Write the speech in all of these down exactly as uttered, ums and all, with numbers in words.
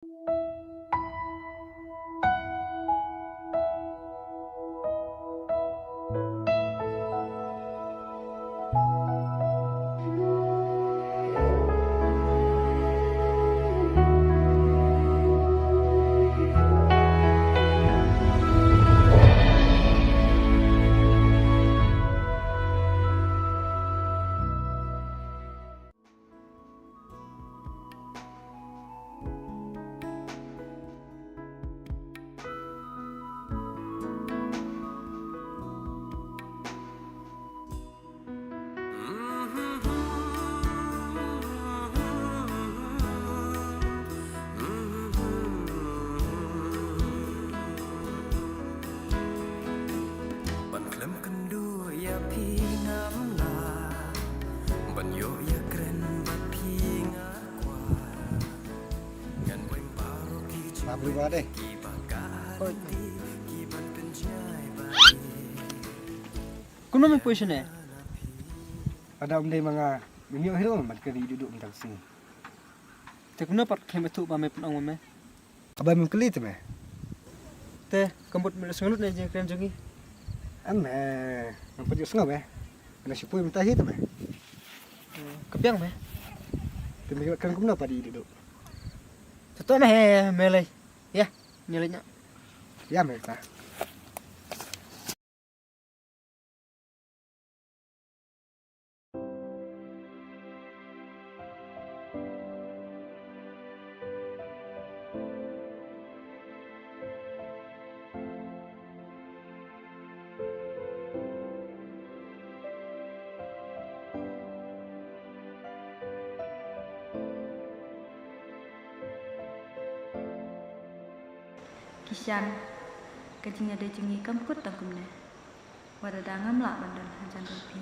Ban khlem kynduh ïa phi ngam lah, ban ïoh ïakren bad phi nga kwah. Ngan weng baroh ki jingmut kiba ka lynti, ki ban pynjngai ba ïeit. Kumno me poi shane? Lada ym dei ma nga, mem ïoh hi ruh ban kylli Duhduh mynta ka sngi. Te kumno pat khlem ithuh ba me pynong ma me? Haba mem kylli te me. Te ka mut me la sngewlut na jingkren jong ngi? Em me, ngam pat ïohsngew me. Nga shu poi mynta hi te me. Ka biang me. Te me kren kumno pat ïa Duhduh? Te to me, me lei. Ïa, me lei noh. Ïa me ta. Kishan, ka jingïadei jong ngi kam kut tang kumne. Wat lada ngam lah ban don hajan jong phi.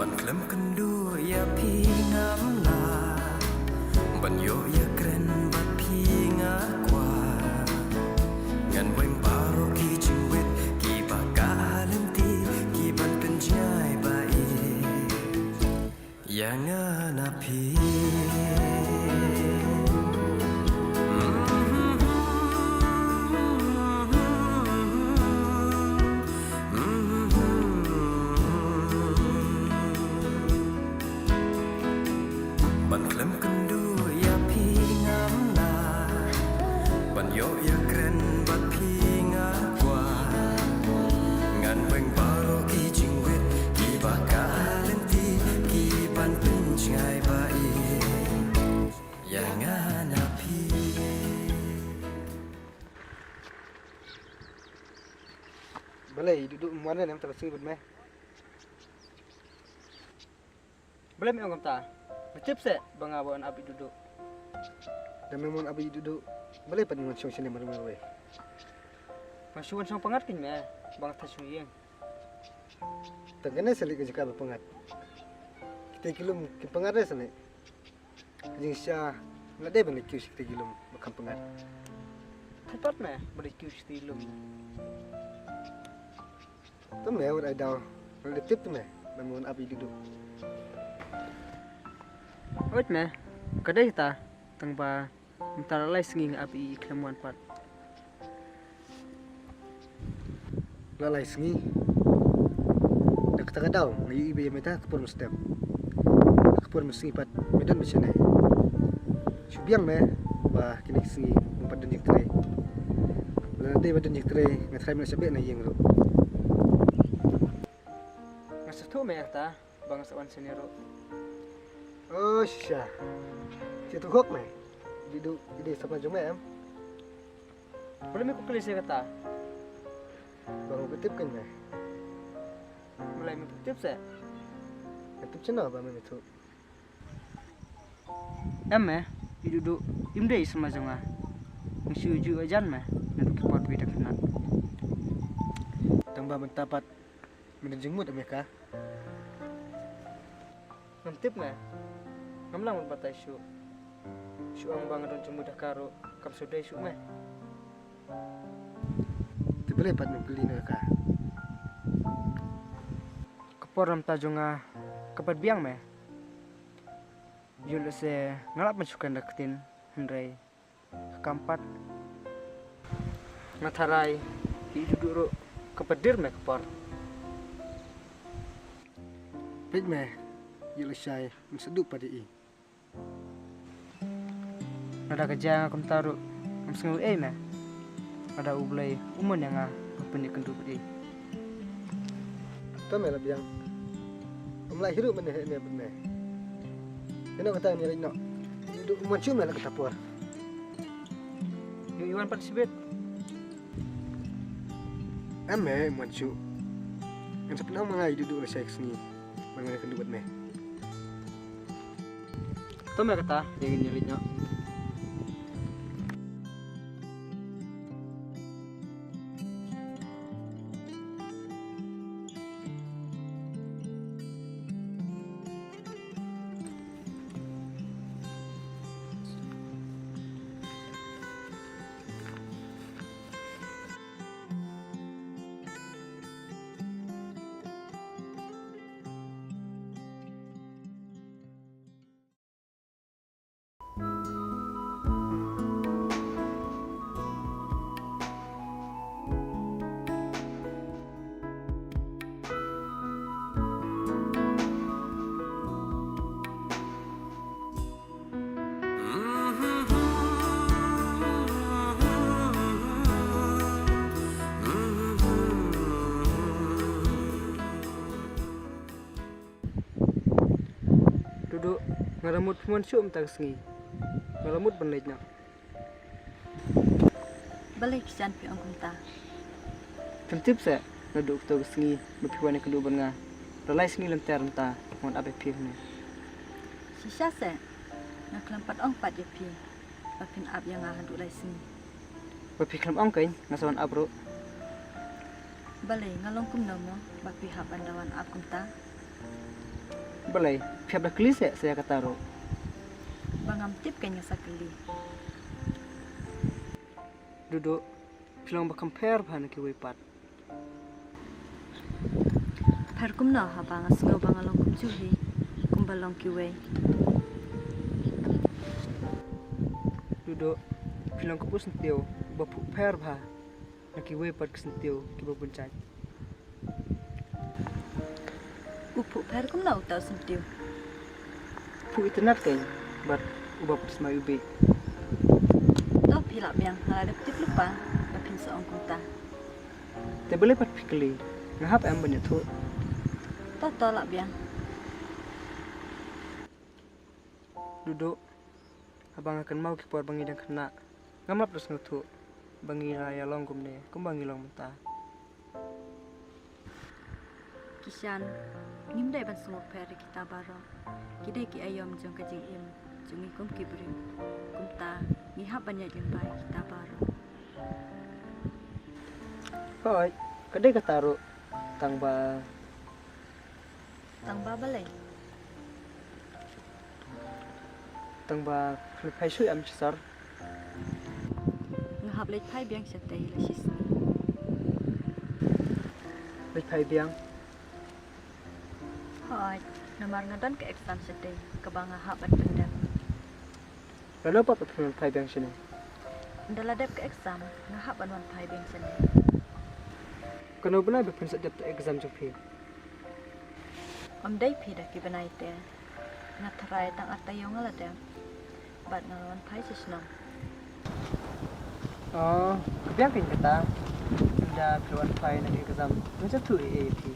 Ban khlem kynduh ïa phi ngam lah, ban ïoh ïakren bad phi nga kwah. Ngan weng baroh ki jingwit kiba ka lynti, ki ban pynjngai ba ïeit ïa nga na phi. Ban khlem kynduh ïa phi ngam lah, ban ïoh ïakren bad phi nga kwah. Ngan weng baroh ki jingwit kiba ka lynti, ki ban pynjngai ba ïeit ïa nga na phi. Balei Duhduh ym wan ne mynta ka sngi bad me? Balei me ong kumta? Me tip seh ba nga wan ap ïa Duhduh. Da me wan ap ïa Duhduh, balei pat me wan shong shane marwei marwei? Nga shu wan shong pyngngad kein me, ba nga thait sha ïing. Tang kane sa leit ka jaka ba pyngngad. Kita ki lum kin pyngngad re sa leit. Ka jingshisha, la dei ban leit kiew sha kita ki lum ba kham pyngngad. Thait pat me ban leit kiew sha kita ki lum. To me wat ai daw. Wat ai tip to me. Ban wan ap ïa Duhduh. Wait me. Ka dei ta. Tang ba mynta la lai sngi nga ap ïa i khlem wan pat. La lai sngi. Da kata ka daw nga ïohi ba ïa me ta ka por mynstep. Ka por mynsngi pat me don beit shane. Shu biang me ba kine ki sngi ngam pat don jingtrei. Lada dei ba don jingtrei nga tharai me la shah beh na ïing ruh. Nga sngewthuh me ïa kata ba nga sa wan shane ruh. Oh shisha. Shisha tu hok me. Duhduh i dei samla jong me em? Balei me kwah kylli shisha kata? Ba nga kwah tip kein me. Balei me kwah tip seh? Nga tip shano ba me ithuh. Em me, i Duhduh im dei i samla jong nga. Nga shu ju ïoh jan me naduh ki por ba Mynta pat mynta jingmut ïa me ka. Ngam tip me. Ngam lah ban batai shuh. Shu ong ba nga don jingmut ïa ka ruh kam shu dei shuh me. Te balei pat mem kylli noh ïa ka? Ka por namar jong nga ka pat biang me. Ïoh lehse nga lah ban shu kren da ka ktien hynrei ka kam pat. Nga tharai ïa i Dudu ruh ka pat dier me ka por. Peit me, ïoh lehse men sa duh pat ïa i. Lada ka jia nga kumta ruh ngam sngew ei me. Lada U Blei u mon ïa nga ban pynïakynduh bad i. To me la biang. Ym lah hi ruh mynne heh ne bad me. Ïano kata me leit noh. Duh mon shuh me la kata por. Ïoh i wan pat shibit. Em me mon shuh. Ngan sa pynang ma nga i Dudu lashai ka sngi. Ban wan ïakynduh bad me. To me kata, ïa ngin ïa leit noh. Dudu, nga la mut phi mon shuh mynta ka sngi. Nga la mut ban leit noh. Balei Kishan phi ong kumta? Phim tip seh, naduh kato ka sngi ba phi wan ïakynduh bad nga. La lai sngi lynter mynta, nga wan ap ïa phi hangne. Shisha seh, nga khlem pat ong pat ïa phi ba phin ap ïa nga haduh lai sngi. Ba phi khlem ong keiñ, nga sa wan ap ruh. Balei, nga long kumno mo ba phi hap ban da wan ap kumta? Balei, phi hap da kylli seh sa ïa kata ruh? Ba ngam tip keiñ nga sa kylli. Dudu, phi long ba kham pher bha na kiwei pat. Pher kumno haba nga sngew ba nga long kumjuh hi kumba long kiwei. Dudu, phi long ka pud syntiew ba phuh pher bha na kiwei pat ki syntiew kiba bun jait. U phuh pher kumno uta u syntiew? Phuh itynnad keiñ bad uba pud smai u bih. To phi lah biang, nga la dep tip lypa ba phin sa ong kumta. Te balei pat phi kylli, nga hap em ban ïathuh? To to lah biang. Dudu, haba nga kynmaw ki por ba ngi dang khynnah, ngam lap da sngewthuh ba ngi la ïalong kumne kumba ngi long mynta. Kishan, ngim dei ban sngewpher ïa kita baroh. Ki dei ki aïom jong ka jingim jong ngi kum ki briew. Kumta ngi hap ban ïaid lyngba ïa kita baroh. Hooid, ka dei kata ruh, tang ba Tang ba balei? Tang ba khlem phai shuh em shisar. Nga hap leit phai biang shatei la shisngi. Leit phai biang? Hooid, namar nga don ka exam shatei kaba nga hap ban pyndep. Lano pat ba phin wan phai biang shane? Ynda la dep ka exam nga hap ban wan phai biang shane. Kano bnai ba phin sa dep ka exam jong phi? Ym dei phi da ki bnai te. Nga tharai tang ar taïew nga la dep bad nga la wan phai sha shnong. Oh, ka biang keiñ kata. Ynda phi la wan phai na ka exam ngan sa thuh ei ei ïa phi.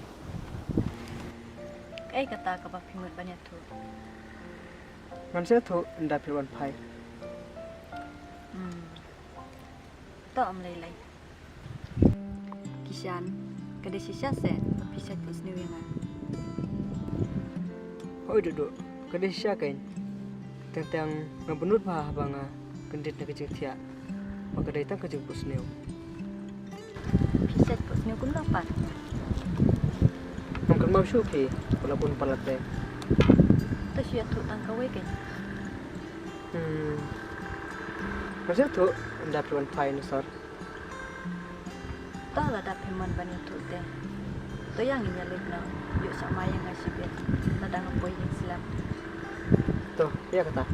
Kaei kata kaba phi mut ban ïathuh? Ngan sa ïathuh ynda phi la wan phai. Hmm. To ym lei lei. Kishan, ka dei shisha seh ba phi shait phohsniew ïa nga? Hooid Dudu, ka dei shisha keiñ. Teng teng nga bynnud bha haba nga kyndit na ka jingthiah ba ka dei tang ka jingphohsniew. Phi shait phohsniew kumno pat? Shu phi, wala bun palat te. To shu ïathuh tang kawei kein. Hmm. Nga shu ïathuh, ynda phi wan phai na sor. To lada phim mon ban ïathuh te. To ïa ngin ïaleit noh. Ïoh sha ma ïa nga shibit. Lada nga poi ïing slem. To, ïa kata.